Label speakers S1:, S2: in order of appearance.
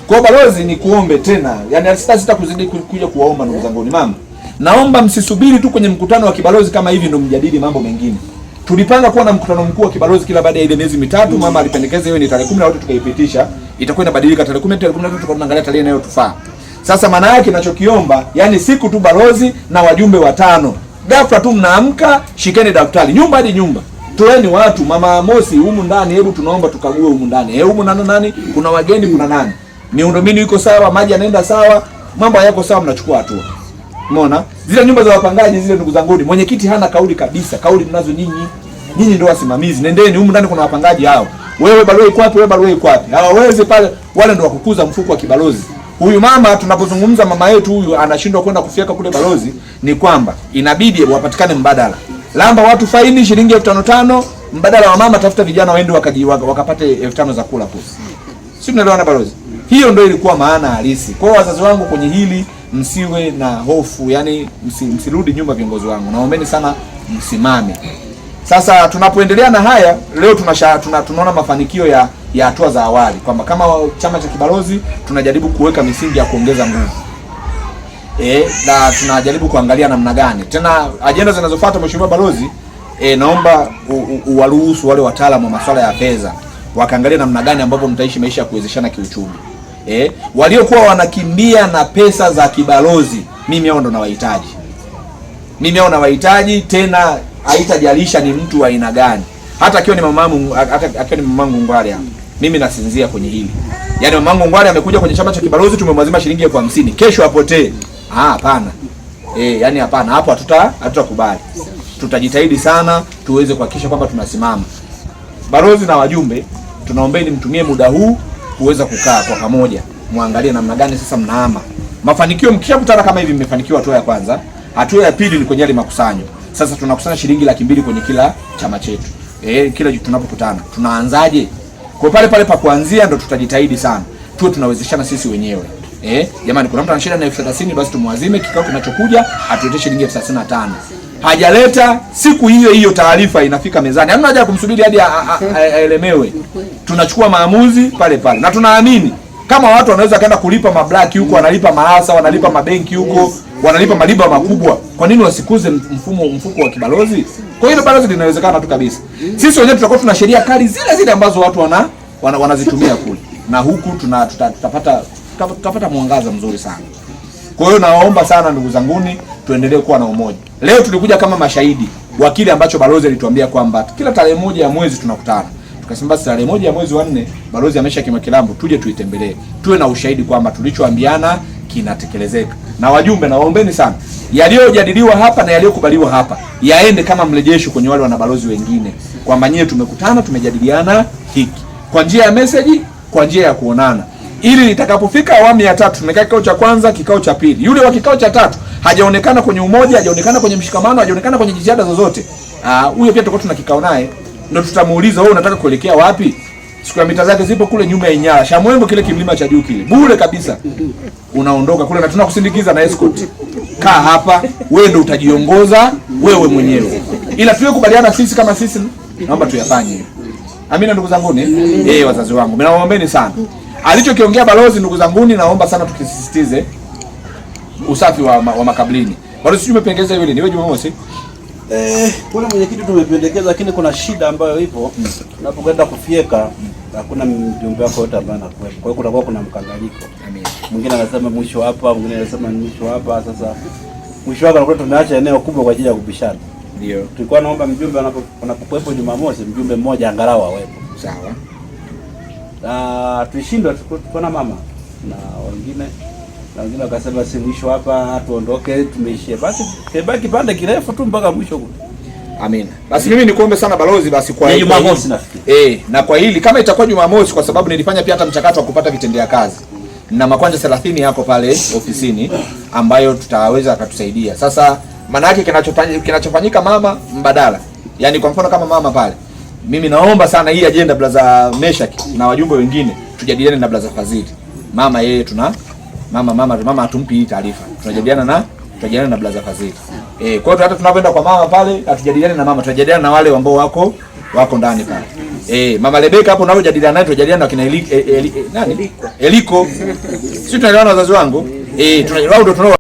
S1: Kwa balozi ni kuombe tena, yaani sita kuzidi kuja kuwaomba ndugu zangu ni mama. Naomba msisubiri tu kwenye mkutano wa kibalozi kama hivi ndio mjadili mambo mengine. Tulipanga kuwa na mkutano mkuu wa kibalozi kila baada ya ile miezi mitatu. Mama alipendekeza hiyo ni tarehe 10 na wote tukaipitisha. Itakuwa inabadilika tarehe 10, tarehe 13, tutakuwa tunaangalia tarehe inayotufaa. Sasa maana yake ninachokiomba, yani siku tu balozi na wajumbe watano, ghafla tu mnaamka, shikeni daftari nyumba hadi nyumba, toeni watu. Mama Amosi humu ndani, hebu tunaomba tukague humu ndani, humu nani nani, kuna wageni, kuna nani, miundombinu iko sawa, maji yanaenda sawa, mambo hayako sawa, mnachukua hatua. Umeona zile nyumba za wapangaji zile, ndugu zanguni, mwenyekiti hana kauli kabisa, kauli mnazo nyinyi. Nyinyi ndio wasimamizi, nendeni humu ndani, kuna wapangaji hao. Wewe barua iko wapi? Wewe barua iko wapi? Hawawezi pale, wale ndio wakukuza mfuko wa kibalozi. Huyu mama tunapozungumza, mama yetu huyu anashindwa kwenda kufyeka kule balozi, ni kwamba inabidi wapatikane mbadala. Lamba watu faini shilingi 5,000, mbadala wa mama, tafuta vijana waende wakapate 5,000 za kula kule. Si tunaelewana balozi? Hiyo ndio ilikuwa maana halisi. Kwa hiyo wazazi wangu kwenye hili msiwe na hofu, yani msirudi nyuma viongozi wangu. Naombeni sana msimame. Sasa tunapoendelea na haya leo tunaona mafanikio ya hatua za awali kwamba kama chama cha kibalozi tunajaribu kuweka misingi ya kuongeza nguvu. Na tunajaribu kuangalia namna gani. Tena ajenda zinazofuata Mheshimiwa Balozi, naomba uwaruhusu wale wataalamu wa masuala ya fedha wakaangalia namna gani ambapo mtaishi maisha ya kuwezeshana kiuchumi. Waliokuwa wanakimbia na pesa za kibalozi, mimi hao ndo nawahitaji. Mimi hao nawahitaji, tena haitajalisha ni mtu wa aina gani. Hata akiwa ni mamangu, hata akiwa ni mamangu Ngwale hapa, mimi nasinzia kwenye hili. Yaani mamangu Ngwale amekuja kwenye chama cha kibalozi tumemwazima shilingi 50,000, kesho apotee. Ah, hapana. Yani hapana, hapo hatutakubali. Tutajitahidi sana tuweze kuhakikisha kwamba tunasimama. Balozi na wajumbe, tunaombeni mtumie muda huu kuweza kukaa kwa pamoja, muangalie namna gani sasa mnaama mafanikio. Mkishakutana kama hivi, mmefanikiwa hatua ya kwanza. Hatua ya pili ni kwenye yale makusanyo. Sasa tunakusanya shilingi 200,000 kwenye kila chama chetu. Kila tunapokutana tunaanzaje? Kwa pale pale pa kuanzia ndo tutajitahidi sana tuwe tunawezeshana sisi wenyewe. Jamani, kuna mtu ana shida na 30,000, basi tumwazime kikao kinachokuja atuletee shilingi 35,000. Hajaleta siku hiyo hiyo taarifa inafika mezani. Hamna haja ya kumsubiri hadi aelemewe. Tunachukua maamuzi pale pale. Na tunaamini kama watu wanaweza kaenda kulipa mablaki huko, wanalipa maasa, wanalipa mabenki huko, wanalipa maliba makubwa, kwa nini wasikuze mfuko wa kibalozi? Kwa hiyo balozi linawezekana tu kabisa. Sisi wenyewe tutakuwa tuna sheria kali zile zile ambazo watu wanazitumia kule. Na huku tutapata mwangaza mzuri sana. Kwa hiyo nawaomba sana ndugu zanguni, tuendelee kuwa na umoja. Leo tulikuja kama mashahidi wa kile ambacho balozi alituambia kwamba kila tarehe 1 ya mwezi tunakutana. Tukasema basi tarehe 1 ya mwezi wa 4 balozi amesha Kimakilambo, tuje tuitembelee. Tuwe na ushahidi kwamba tulichoambiana kinatekelezeka. Na wajumbe nawaombeni sana, yaliyojadiliwa hapa na yaliyokubaliwa hapa yaende kama mrejesho kwenye wale wanabalozi wengine, kwamba nyie tumekutana, tumejadiliana hiki kwa njia ya message, kwa njia ya kuonana, ili litakapofika awamu ya tatu, tumekaa kikao cha kwanza, kikao cha pili, yule wa kikao cha tatu hajaonekana kwenye umoja, hajaonekana kwenye mshikamano, hajaonekana kwenye jitihada zozote, huyo pia tutakuwa tuna kikao naye, ndio tutamuuliza wewe unataka kuelekea wapi? Siku ya mita zake zipo kule nyuma ya Inyala, Shamwembo, kile kimlima cha juu kile, bure kabisa. Unaondoka kule na tunakusindikiza na escort. Kaa hapa, wewe ndio utajiongoza wewe mwenyewe. Ila tuwe sisi kama sisi, naomba tuyafanye hiyo. Amina ndugu zanguni, wazazi wangu, nawaombeni sana. Alichokiongea balozi ndugu zanguni, naomba sana tukisisitize usafi wa makaburini. Balozi, sijui umependekeza hiyo lini? Wewe Jumamosi?
S2: Kuna mwenyekiti tumependekeza, lakini kuna shida ambayo ipo. Unapokwenda kufyeka hakuna mjumbe wako yote ambaye anakuwepo. Kwa hiyo kutakuwa kuna mkanganyiko. Mwingine anasema mwisho hapa, mwingine anasema mwisho hapa. Sasa mwisho hapa anakuwa tumeacha eneo kubwa kwa ajili ya kubishana.
S1: Ndio.
S2: Tulikuwa naomba mjumbe anapokuwepo Jumamosi, mjumbe mmoja angalau awepo.
S1: Sawa.
S2: Na tulishindwa, tulikuwa na mama na wengine wakasema si mwisho hapa, tuondoke, tumeishia. Basi kibaki kipande kirefu tu mpaka mwisho kule.
S1: Amina. Basi mimi nikuombe sana balozi, basi kwa
S2: Jumamosi nafikiri.
S1: Na kwa hili kama itakuwa Jumamosi, kwa sababu nilifanya pia hata mchakato wa kupata vitendea kazi na makwanja 30 yako pale ofisini ambayo tutaweza akatusaidia. Sasa maana yake kinachofanyika mama mbadala. Yaani kwa mfano kama mama pale, mimi naomba sana hii agenda brother Meshak na wajumbe wengine tujadiliane na brother Fadhili. Mama yeye tuna mama hatumpi hii taarifa. Tunajadiliana na brother Fadhili. Kwa hiyo hata tunapoenda kwa mama pale hatujadiliane na mama, tunajadiliana na wale ambao wako ndani pale. Mama Rebeka hapo unapojadiliana naye tunajadiliana na kina nani? Eliko. Sisi tunaelewana wazazi wangu? Tunajadiliana ndio tunao.